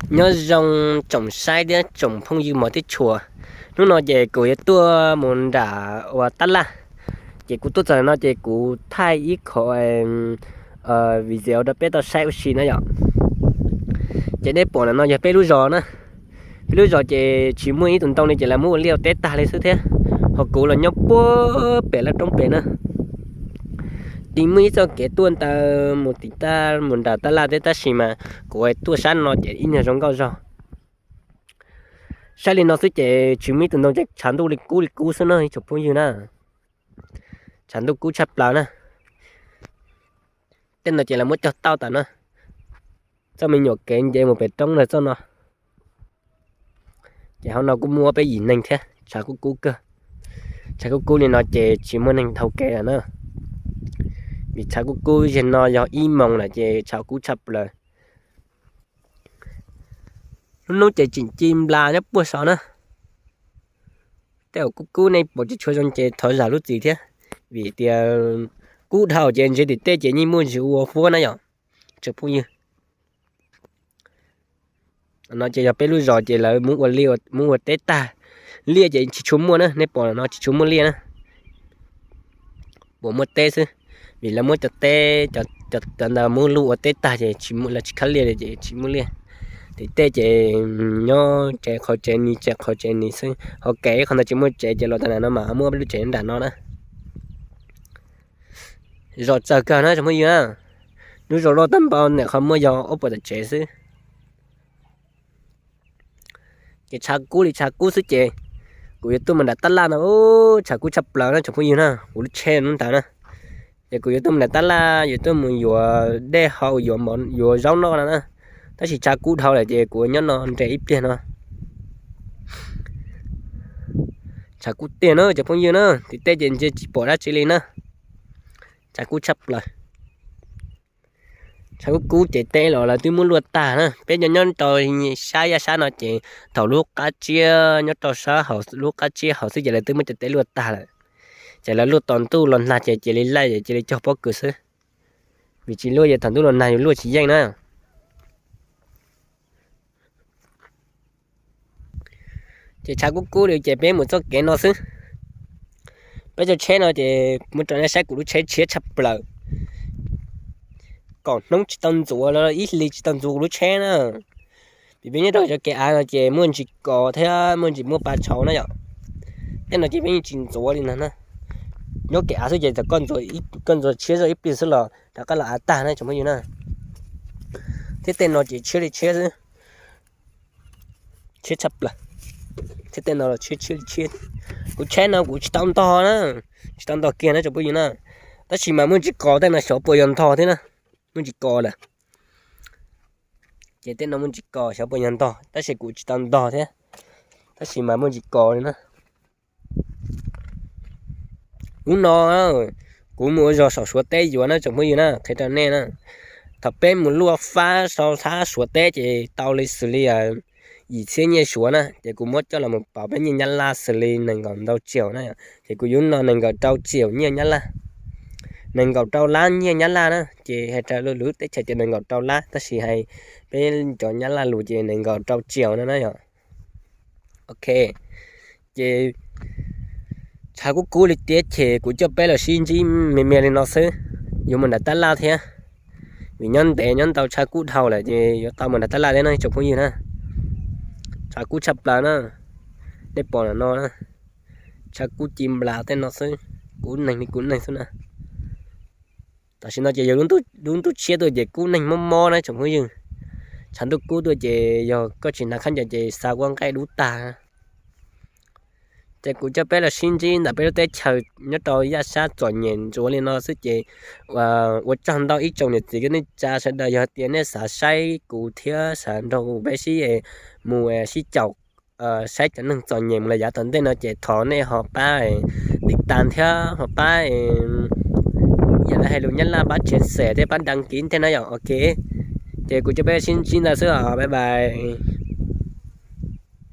Nyob zoo tsoom saib thiab tsoom phooj ywg mos thiab tshua. Hnub no ces kuv yuav tuaj mus nram uas tab laj. Ces kuv tuaj txog no ces kuv thaij ib qho video rau peb tau saib ua si na yom. Ces nej pom ntawm no yog peb lub zos na. Peb lub zos ces tsis muaj ib tug ntoo li ces lawv muab ua liaj ua teb tag li xwb thiab. Ho kuv los nyob puag pem laj roob pem na. Tsis muaj ib txoj kev tuaj ntawd mus tim tab mus nram tab laj thiab tab sis mas kuv tuaj sab no ces ib nyuag zoo nkauj zog. Saib li no xwb ces tsis muaj ib tug ntoo ces tshav ntuj li kub li kub xwb na ib tsoom phooj ywg na. Tshav ntuj kub tshaj plaws na. Tej no ces lawv muab cog tauj tas na. Txoj me nyuam kev nce mus pem roob ntawd txoj no. Ces hauv no kuj muaj peb yim neeg thiab tshav kub kub kawg. Tshav kub kub li no ces tsis muaj neeg dhau kev lawm na. Vim tshav kub kub zeg no yog ib moos lawm ces tshav kub tshaj plaws. Lub hnub ces tseem ci nplas nyob puag saud na. Tej uas kub kub nej pom tsis tshua zoo ces thov zam lub txim thiab. Vim tias kub dhau ces ntshe tim tej ces yeej muaj ntsis ua huab na yom. Tsoom phooj ywg, no ces yog peb lub zos ces lawv muab ua teb tag. Liaj ces tsis tshua muaj na, nej pom no tsis tshua muaj liaj na. Puas muaj teb xwb, vim lawv muab cov teb, cov ntawd muab luj ua teb tag ces lawv tsis khab liaj li ces tsis muaj liaj. Tim tej ces nyob tsev qhov tsev ni tsev qhov tsev ni xwb, ho kev qhov ntawd tsis muaj tsev ces los tag nram no mas muaj peb lub tsev nram no na. Zos txawg kawg na tsoom phooj ywg na. Lub zos loj tag npaum ntawm qhov muaj yog ob puas tawm tsev xwb. Ces tshav kub li tshav kub xwb ces kuv yuav tuaj mus nram tab laj no, tshav kub tshaj plaws na tsoom phooj ywg na, kuv lub tsheb ntawd na. Ces kuv yuav tuaj mus nram tab laj, yuav tuaj mus yuav dej haus, yuav zaub noj no na. Tab sis tshav kub dhau lawm ces kuv nyob no nres ib pliag no. Tshav kub tiag na cov phooj ywg na, tim tej ces ntshe tsis pom dab tsi li na. Tshav kub tshaj plaws. Tshav kub kub ces tej los lawv twb muab luaj tag na, peb nyob nyob rau sab yaj sab no ces thaum lub qab tsiab nyob rau sab hauv lub qab tsiab hauv xwb ces lawv twb muab cov teb luaj tag lawm. Ces lawv luaj tos ntuj los nag ces cia li laij cia li cog pob kws xwb. Vim tsis luaj ces thaum ntuj los nag yus luaj tsis yeej na. Ces tshav kub kub li ces peb mus txoj kev no xwb. Peb cov tsheb no ces muab rau nej saib kuv lub tsheb tshiab tshaj plaws. Kaum hnub tsis tau ntxuav los ib hlis tsis tau ntxuav kuv lub tsheb na. Vim peb nyob rau cov kev av no ces muaj ntsis kos thiab muaj ntsis muaj pa tshauv na yom. Tej no ces peb yeej tsis ntxuav li no na. Nyob kev av xwb ces thaum koj ntxuav tshiab zoj ib pliag xwb los rov qab los av tag na tsoom phooj ywg na. Thiab tej no ces tshiab li tshiab xwb. Tshiab tshaj plaws. Thiab tej no los tshiab tshiab li tshiab. Kuv tsheb no kuv tsis tau ntog na, tsis tau ntog kiag na tsoom phooj ywg na. Tab sis mas muaj ntsis kos tej no xyov puas yog ntog thiab na. Muaj ntsis kos lawm. Ces tej no muaj ntsis kos xyov puas yog ntog tab sis kuv tsis tau ntog thiab. Tab sis mas muaj ntsis kos li na. Hnub no kuv mus ua zog saum Suav teb yuav na tsoom phooj ywg na, qhia rau nej na. Thaum peb mus luaj fab sau thab Suav teb ces tau li xws li yim txhiab nyiaj Suav na, ces kuv muab coj los mus pauv peb nyiaj Nyab Laj xws li nees nkaum ntau tsiaum na. Ces kuv yuav no nees nkaum rau tsiaum nyiaj Nyab Laj, nees nkaum rau lab nyiaj Nyab Laj na. Ces hais raws lub teb chaws ces nees nkaum rau lab tab sis hais peb cov Nyab Laj lus ces nees nkaum rau tsiaum no na yom. Ok, ces tshav kub kub li tiab ces kuv coj peb los sib ntsib me me li no xwb. Yuav mus nram tab laj thiab, vim nyob ntev nyob ntau tshav kub dhau lawm ces yuav tau mus nram tab laj thiab no tsoom phooj ywg na. Tshav kub tshaj plaws na, nej pom ntawm no na, tshav kub ci nplas tej no xwb, kub neeg li kub neeg xwb na. Tam sim no ces yog lub ntuj tshiab tuaj ces kub neeg mob mob na tsoom phooj ywg. Tshav ntuj kub tuaj ces yog koj tsis hnav khaub ncaws ces xa kuab nqaij dub tag. Ces kuv coj peb los sib ntsib ntawm peb lub teb chaws nyob rau yaj sab txom nyem ntsuav li no xwb ces ua tsaug ntau ib tsoom niam txiv kwv tij neej tsa sawv daws, yog tias nej xav saib kuv thiab xav nrog kuv peb sib mus sib caum saib cov neeg txom nyem mus los yav tom ntej no ces thov nej ho pab tim tas thiab ho pab, yam li hais lus Nyab Laj pab chia sẻ thiab pab đăng ký thiab na yom. Ok, ces kuv coj peb sib ntsib ntawd xwb os, bye bye.